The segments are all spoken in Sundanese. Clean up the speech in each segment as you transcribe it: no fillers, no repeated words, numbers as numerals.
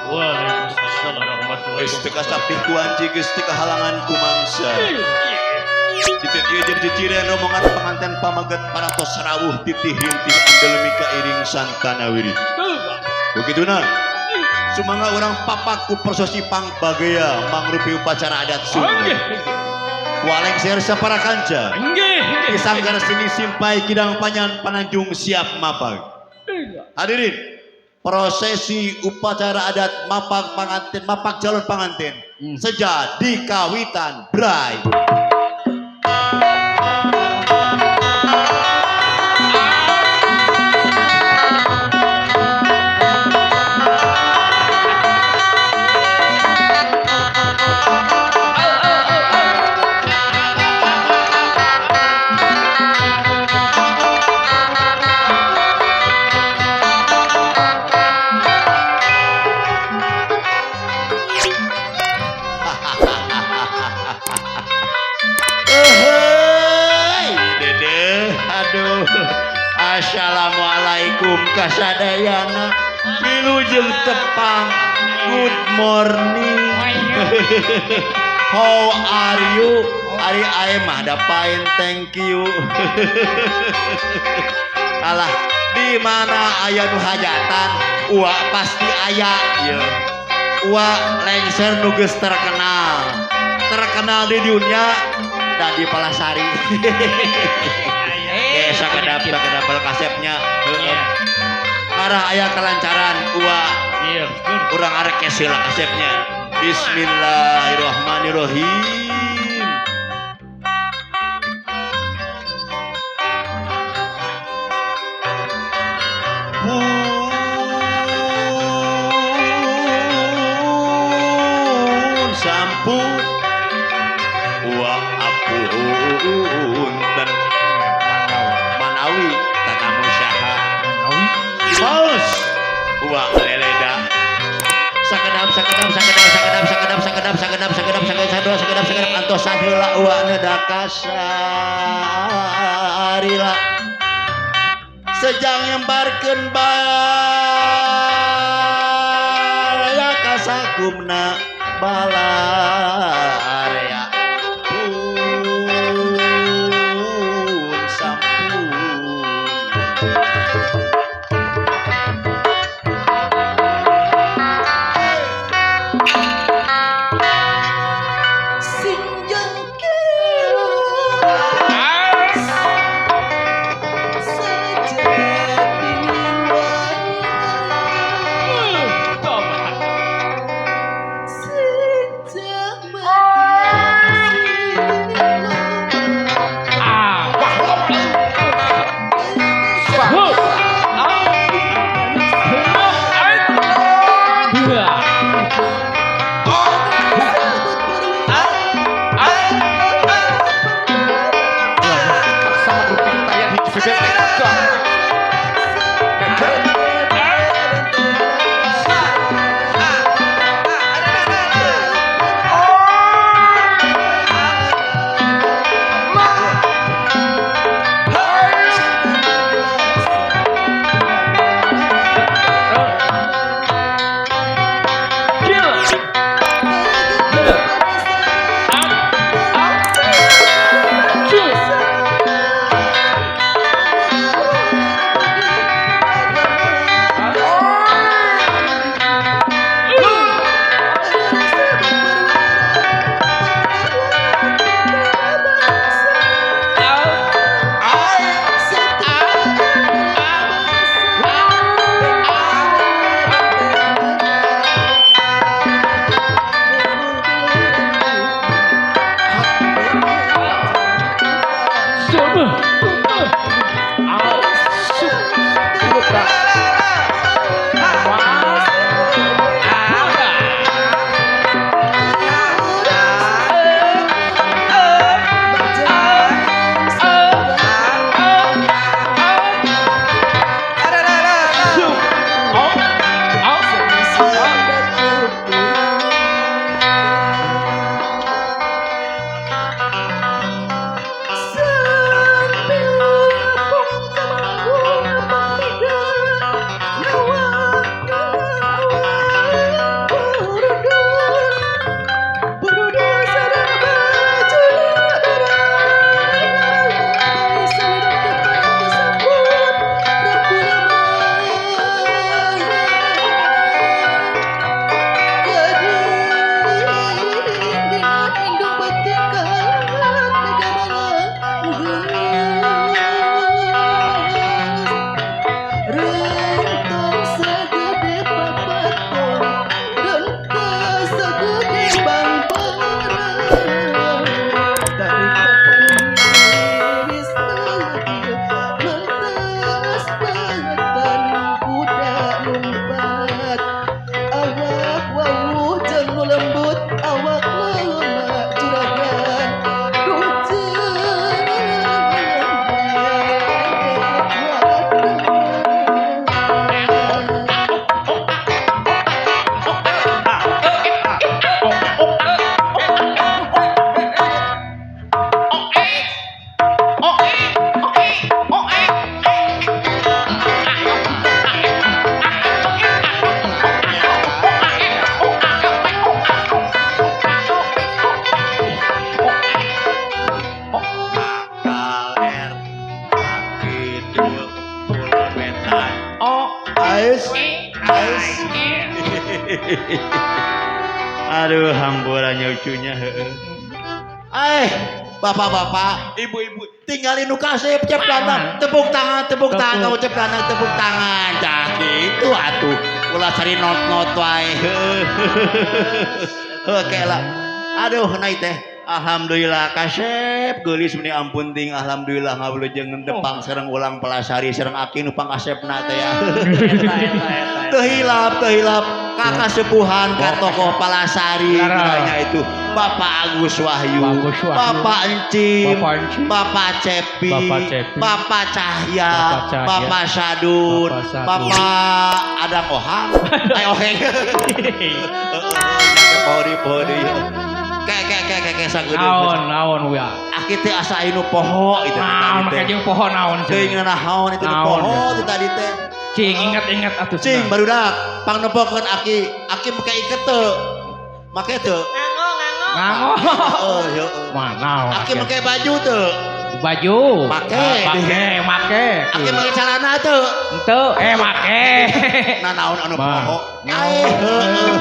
Waalaikumsalam warahmatullahi. Geus teu kasapih ku anji, geus teu kahalangan ku mangsa. Titik ieu jadi cicirean rombongan panganten pameget parantos rawuh titih rintih andel mika iring santana wiri. Begituna. Sumangga urang papak ku prosesi pangbagea mangrupi upacara adat Sunda. Walengser sapara kanca. Nggih. Di sanggar sini simpai kidang panyan pananjung siap mapag. Hadirin, prosesi upacara adat mapak pangantin, mapak calon pangantin sejak di kawitan brai. Ehey, Dede, aduh. Assalamualaikum kasadayana. Wilujeng tepang. Good morning. How are you? Ari ae mah da fine, thank you. Alah, di mana aya nu hajatan? Ua pasti aya ieu. Ua lengser nu geus terkenal. Terkenal di dunia dan di Palasari. Desa kedap kedap kasepnya. Heeh. Ngarah aya kelancaran ua Iya, betul. urang arek kesil kasepnya. Bismillahirrahmanirrahim. Pun sampun wa apunten manawi tatamu saha Paus wa leleda sakedap sakedap sakedap sakedap sakedap sakedap sakedap sakedap sakedap sakedap sakedap sakedap antosan heula wa nedakasarila sejang nyembarkeun baraya kasakumna balarea pun sampun. Sing jengkil sejatine wae sejak Aduh, hamburannya lucunya heeh. Eh, bapak-bapak, ibu-ibu, tinggalin nu kasep Cep Dandang. Tepuk tangan kamu Cep Dandang, tepuk tangan. Dah gitu atuh. Ulah sari not-not wae. Heuh, lah. Aduh, naik teh. Alhamdulillah kasep geulis meni ampun ting, alhamdulillah ngabulujeng tepang sareng ulang Palasari sareng aki nu pangasepna teh ya. Eta eta eta. Teu hilap, teu hilap. Kakak sepuhan ka tokoh Palasari kiranya itu Bapak Agus Wahyu, Bagus Wahyu. Bapak Encim, Bapak Encim. Bapak Cepi, Bapak Cepi. Bapak Cahya, Bapak Cahya. Bapak Sadun, Bapak Sadun. Bapak Adang Ohang, ay Oheng. Pohori pohori. Kayak kayak kayak kayak kayak sagedeung. Naon naon we. Aki teh asa anu poho itu teh Naon tadi make teh. jeung poho naon Teuing cenah. naon itu nu Naon, poho ya. teh tadi teh. Cing inget-inget atuh Cing cenah. barudak pangnempokeun aki, aki make iket teu. Make teu. Nganggo, nganggo. Nganggo. Heeh, heeh. Mah naon. Aki make baju teu. Baju. Make. Ah, Make, make. Aki make celana teu. Henteu, eh make. Nah naon anu Mah. poho. Ai heeh.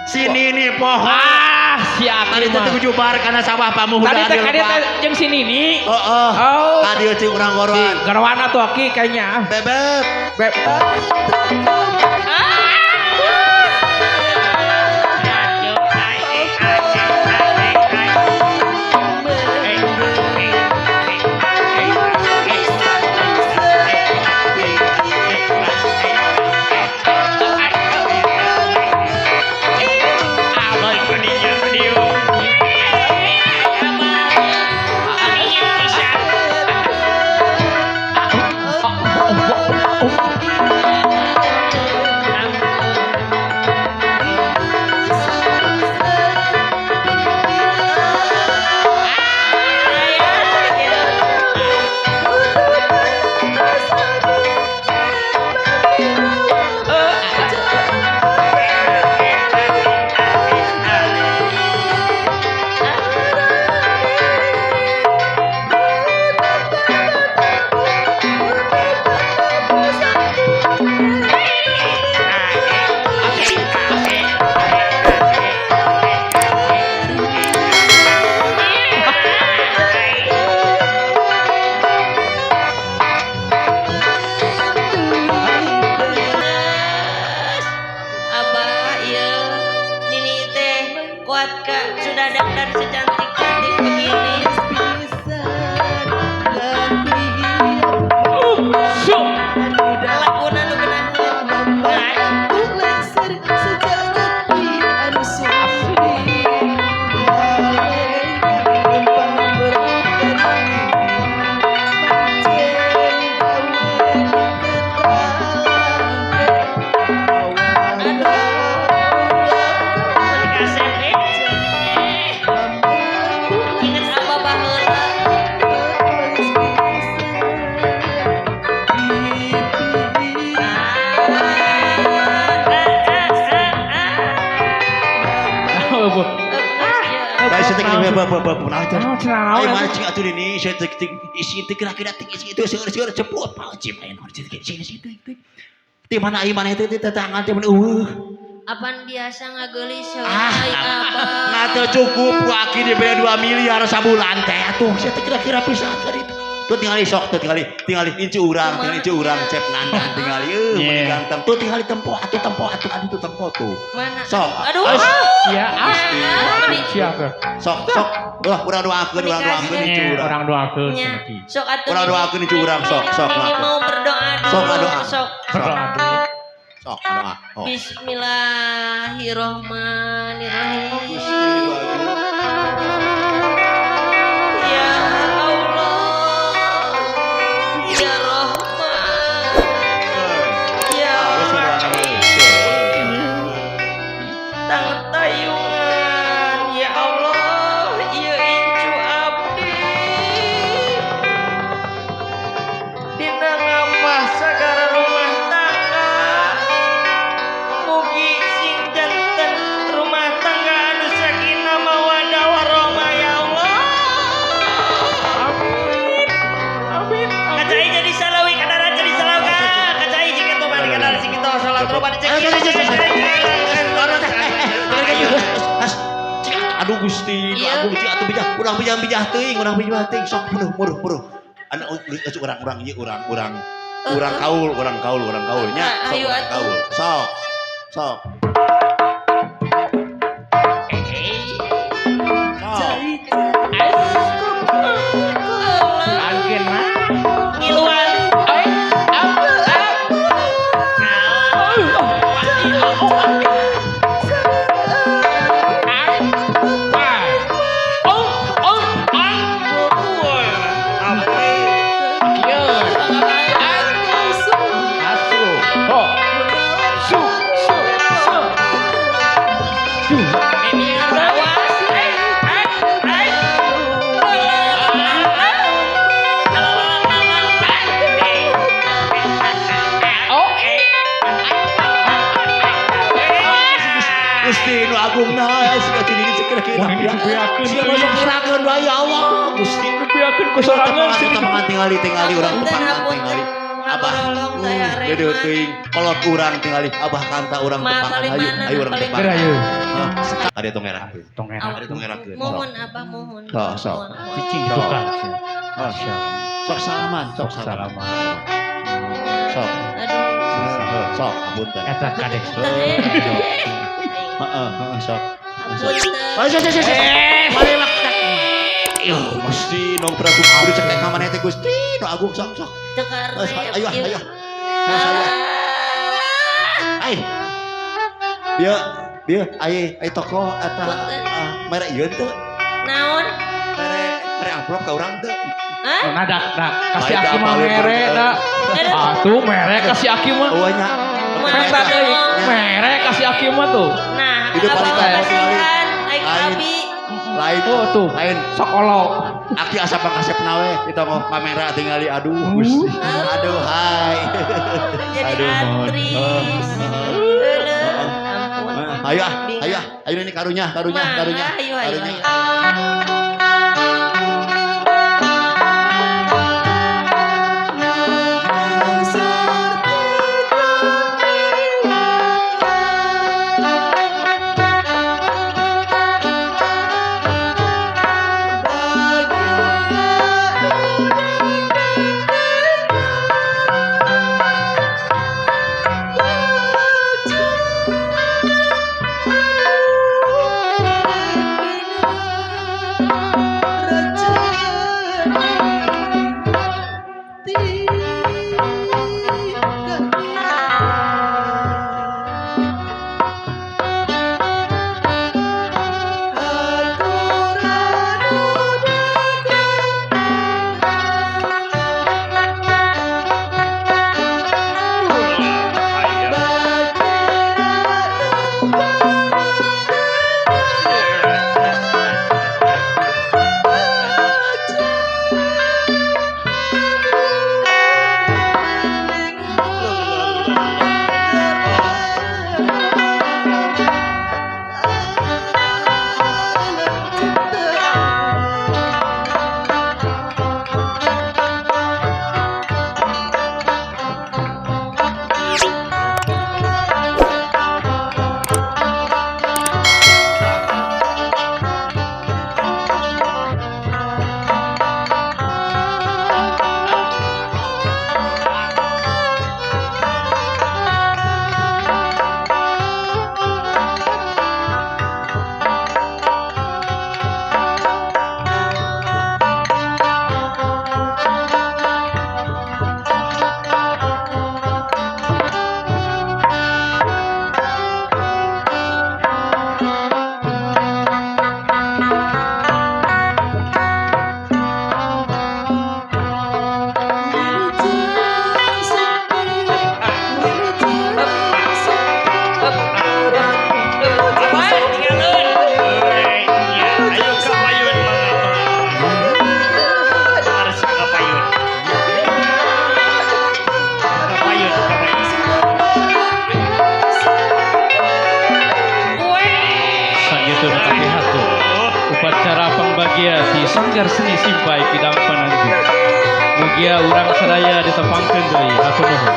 Sini nih poho. Ah, si Aki Tadi teh mah. teu jubar kana sawah pamuhuda Tadi teh kadieu teh jeung si Nini. Heeh. Oh. Kadieu cing urang Si goroan. Garwana tuh Aki kayaknya. Bebek. Beb. Abah, iya. Nini teh kuat kak sudah dandan secantik-cantik begini. Sup. Laguna nu geunaheun. Kasep eh. Ingat abah baheula. Bu. Bae saya teh bae bae bae naon teh. Naon cenah naon Ayo atuh? mana cing atuh ini saya teh ting isi teh kira-kira ting isi itu seueur-seueur cepu apa cing aya naon cing sini sini ting ting. Di mana ieu maneh teh teh tangan teh mun eueuh. Apan biasa ngageulis Ah, heula abah. Nah teu cukup ku aki dibere 2 miliar sabulan teh atuh saya teh kira-kira pisan tadi. Tuh tingali sok tuh tingali tingali incu urang tingali incu urang Cep Nandang tingali eueuh Yeah. meni ganteng. Tuh tingali tempo atuh tempo atuh atuh tempo tuh. Mana? Sok. Aduh. Aos. Sia ah. Meni Sia ke. Sok sok. Wah, urang doakeun urang doakeun incu Nya, urang. Orang doakeun nya. cenah ki. Sok atuh. Urang Nini. doakeun incu urang sok sok Nini doakeun. mau berdoa dulu. Sok, doa. Sok. Berdoa dulu. Sok doa. Oh. Bismillahirrahmanirrahim. Gusti doakeun. Ya Allah. Ya Rahman. Ya Rahim. Tang tayungan ya Allah ieu incu abdi. Dina ngamah sagara rumah tangga. Mugi sing janten rumah tangga Aduh Gusti, nu Iya. agung cik atuh bijah, urang bijah-bijah teuing, urang bijah teuing sok muruh muruh muruh. Anu geus urang-urang ieu urang-urang urang kaul, urang kaul, urang kaul nya. Ah, Sok ayo urang atuh. kaul. Sok. Sok. Sok. Angin mah. Ngiluan. Eh, ap, ap. Awas. Eh, eh, eh. Gusti nu agung nah siga ti diri cek Wah, ini dibeakeun Sia teuing. masuk kirakeun wae ya Allah Gusti. Dibeakeun ku sorangan sih. Tepangan tingali tingali urang Hapunten, tepangan hapunten. tingali. Abah. Ngagorolong teh arema. Deudeuh teuing kolot urang tingali abah kanta urang Ma, tepangan paling hayu mana, ayo urang paling tepangan. Geura yeuh. Ada tong ngerakeun. Tong Aw, Ada tong ngerakeun. Mohon abah mohon. Sok, sok. Mohon, mohon. Cicing Sok. tukang. Masya Allah. Sok salaman, sok salaman. Salaman. Sok. Aduh. Sok apunten. Eta kadek. Punten, eh. Heeh, heeh sok. Punten. Ayo, sok, sok, sok, sok. Mari waktu. Yo, Gusti, nong prabu kudu cek ka maneh teh Gusti, nu agung sok sok. Teu karep. Ayo, ayo, ayo. Ayo, Ay. Dia dia ai ai toko eta mere ieu teu. Naon? Mere mere amplop ka urang teu. Hah? Nah, dak, dak. Kasih Baik, aki mah dak, mere, balik, dak. Aduh. Atuh mere kasih aki mah. Eueuh nya. Penta deui. Mere kasih aki mah tuh. Nah, Hidup abah paling kasihan, ai Lain. abi. Lain. Oh, tuh. Lain. Sokolo. Aki asa pangkasep nawe kita mau kamera tingali aduh Gusti. Aduh hai. Jadi Aduh, mohon. aktris. Heeh. Euleuh, ampun. Ayo ah, Bingung. ayo ah, ayo ini karunya, karunya, Mangga, karunya. ayo, ayo, Karunya. ayo. Ayo ka payun mga Harus ka payun. Ka payun, ka payun. Sakitu nu kapihatur. Upacara pangbagia di Sanggar Seni Simpai Kidang Panandu. Mugia urang sadaya ditepangkeun deui hatur nuhun.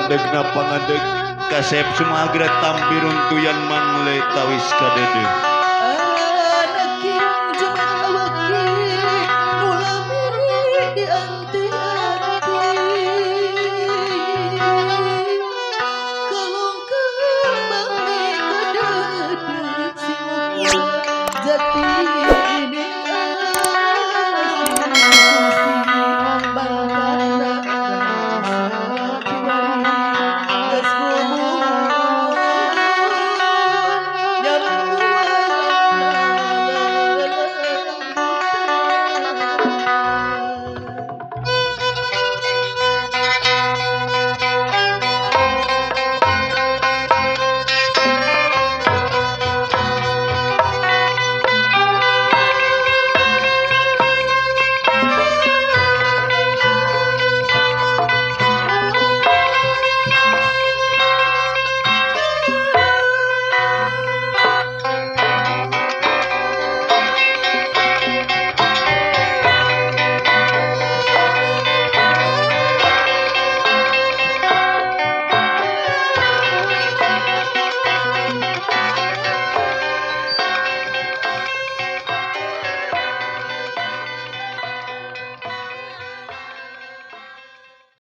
Pandegna pangadeg kasep sumagra tampi runtuyan mangle tawis kadede. Anak jeung awaki nu lami dianti-anti kalongkang bangli kadede siluka jati.